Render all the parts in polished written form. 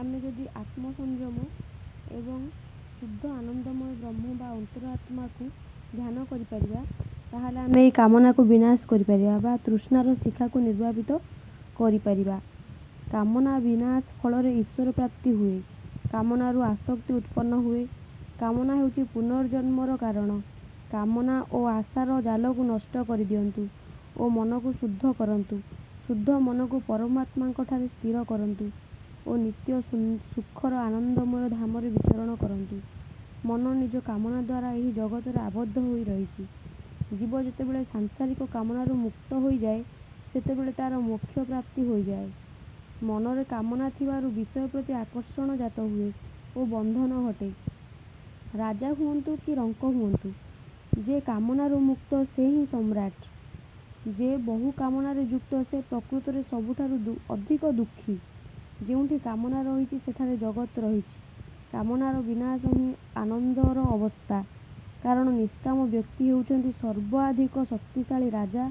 ଆମେ ଯଦି ଆତ୍ମସଂଯମ ଏବଂ ଶୁଦ୍ଧ ଆନନ୍ଦମୟ ବ୍ରହ୍ମ ବା ଅନ୍ତରାତ୍ମାକୁ ଧ୍ୟାନ କରିପାରିବା, ତାହେଲେ ଆମେ ଏହି କାମନାକୁ ବିନାଶ କରିପାରିବା ବା ତୃଷ୍ଣାର ଶିଖାକୁ ନିର୍ବାପିତ କରିପାରିବା। କାମନା ବିନାଶ ଫଳରେ ଈଶ୍ୱର ପ୍ରାପ୍ତି ହୁଏ। କାମନାରୁ ଆସକ୍ତି ଉତ୍ପନ୍ନ ହୁଏ। କାମନା ହେଉଛି ପୁନର୍ଜନ୍ମର କାରଣ। କାମନା ଓ ଆଶାର ଜାଲକୁ ନଷ୍ଟ କରିଦିଅନ୍ତୁ ଓ ମନକୁ ଶୁଦ୍ଧ କରନ୍ତୁ। ଶୁଦ୍ଧ ମନକୁ ପରମାତ୍ମାଙ୍କଠାରେ ସ୍ଥିର କରନ୍ତୁ ଓ ନିତ୍ୟ ସୁଖର ଆନନ୍ଦମୟ ଧାମରେ ବିଚରଣ କରନ୍ତୁ। ମନ ନିଜ କାମନା ଦ୍ୱାରା ଏହି ଜଗତରେ ଆବଦ୍ଧ ହୋଇ ରହିଛି। ଜୀବ ଯେତେବେଳେ ସାଂସାରିକ କାମନାରୁ ମୁକ୍ତ ହୋଇଯାଏ, ସେତେବେଳେ ତା'ର ମୋକ୍ଷ ପ୍ରାପ୍ତି ହୋଇଯାଏ। ମନରେ କାମନା ଥିବାରୁ ବିଷୟ ପ୍ରତି ଆକର୍ଷଣ ଜାତ ହୁଏ ଓ ବନ୍ଧନ ଘଟେ। ରାଜା ହୁଅନ୍ତୁ କି ରଙ୍କ ହୁଅନ୍ତୁ, ଯେ କାମନାରୁ ମୁକ୍ତ ସେ ହିଁ ସମ୍ରାଟ। ଯେ ବହୁ କାମନାରେ ଯୁକ୍ତ ସେ ପ୍ରକୃତରେ ସବୁଠାରୁ ଅଧିକ ଦୁଃଖୀ। ଯେଉଁଠି କାମନା ରହିଛି, ସେଠାରେ ଜଗତ ରହିଛି। କାମନାର ବିନାଶ ହିଁ ଆନନ୍ଦର ଅବସ୍ଥା। କାରଣ ନିଷ୍କାମ ବ୍ୟକ୍ତି ହେଉଛନ୍ତି ସର୍ବାଧିକ ଶକ୍ତିଶାଳୀ ରାଜା,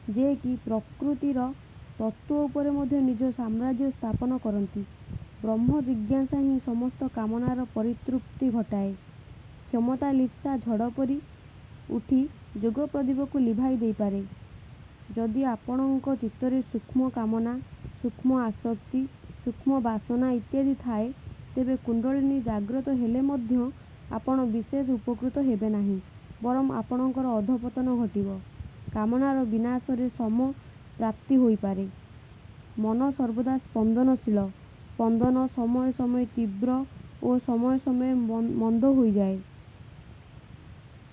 ଯେ କି ପ୍ରକୃତିର ତତ୍ତ୍ୱ ଉପରେ ମଧ୍ୟ ନିଜ ସାମ୍ରାଜ୍ୟ ସ୍ଥାପନ କରନ୍ତି। ବ୍ରହ୍ମ ଜିଜ୍ଞାସା ହିଁ ସମସ୍ତ କାମନାର ପରିତୃପ୍ତି ଘଟାଏ। କ୍ଷମତା ଲିପ୍ସା ଝଡ଼ ପରି ଉଠି ଯୋଗ ପ୍ରଦୀପକୁ ଲିଭାଇ ଦେଇପାରେ। ଯଦି ଆପଣଙ୍କ ଚିତ୍ତରେ ସୂକ୍ଷ୍ମ କାମନା, ସୂକ୍ଷ୍ମ ଆସକ୍ତି, ସୂକ୍ଷ୍ମ ବାସନା ଇତ୍ୟାଦି ଥାଏ, ତେବେ କୁଣ୍ଡଳିନୀ ଜାଗ୍ରତ ହେଲେ ମଧ୍ୟ ଆପଣ ବିଶେଷ ଉପକୃତ ହେବେ ନାହିଁ, ବରଂ ଆପଣଙ୍କର ଅଧଃପତନ ଘଟିବ। କାମନାର ବିନାଶରେ ଶମ ପ୍ରାପ୍ତି ହୋଇପାରେ। ମନ ସର୍ବଦା ସ୍ପନ୍ଦନଶୀଳ। ସ୍ପନ୍ଦନ ସମୟେ ସମୟେ ତୀବ୍ର ଓ ସମୟେ ସମୟେ ମନ୍ଦ ହୋଇଯାଏ।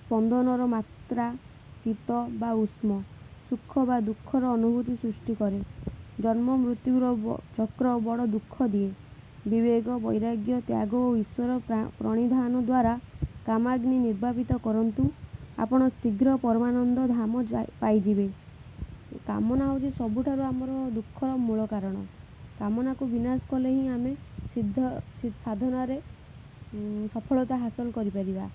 ସ୍ପନ୍ଦନର ମାତ୍ରା ଶୀତ ବା ଉଷ୍ମ, ସୁଖ ବା ଦୁଃଖର ଅନୁଭୂତି ସୃଷ୍ଟି କରେ। ଜନ୍ମ ମୃତ୍ୟୁର ଚକ୍ର ବଡ଼ ଦୁଃଖ ଦିଏ। ବିବେକ, ବୈରାଗ୍ୟ, ତ୍ୟାଗ ଓ ଈଶ୍ୱର ପ୍ରଣିଧାନ ଦ୍ୱାରା କାମାଗ୍ନି ନିର୍ବାପିତ କରନ୍ତୁ, ଆପଣ ଶୀଘ୍ର ପରମାନନ୍ଦ ଧାମ ପାଇଯିବେ। କାମନା ହେଉଛି ସବୁଠାରୁ ଆମର ଦୁଃଖର ମୂଳ କାରଣ। କାମନାକୁ ବିନାଶ କଲେ ହିଁ ଆମେ ସିଦ୍ଧ ସାଧନାରେ ସଫଳତା ହାସଲ କରିପାରିବା।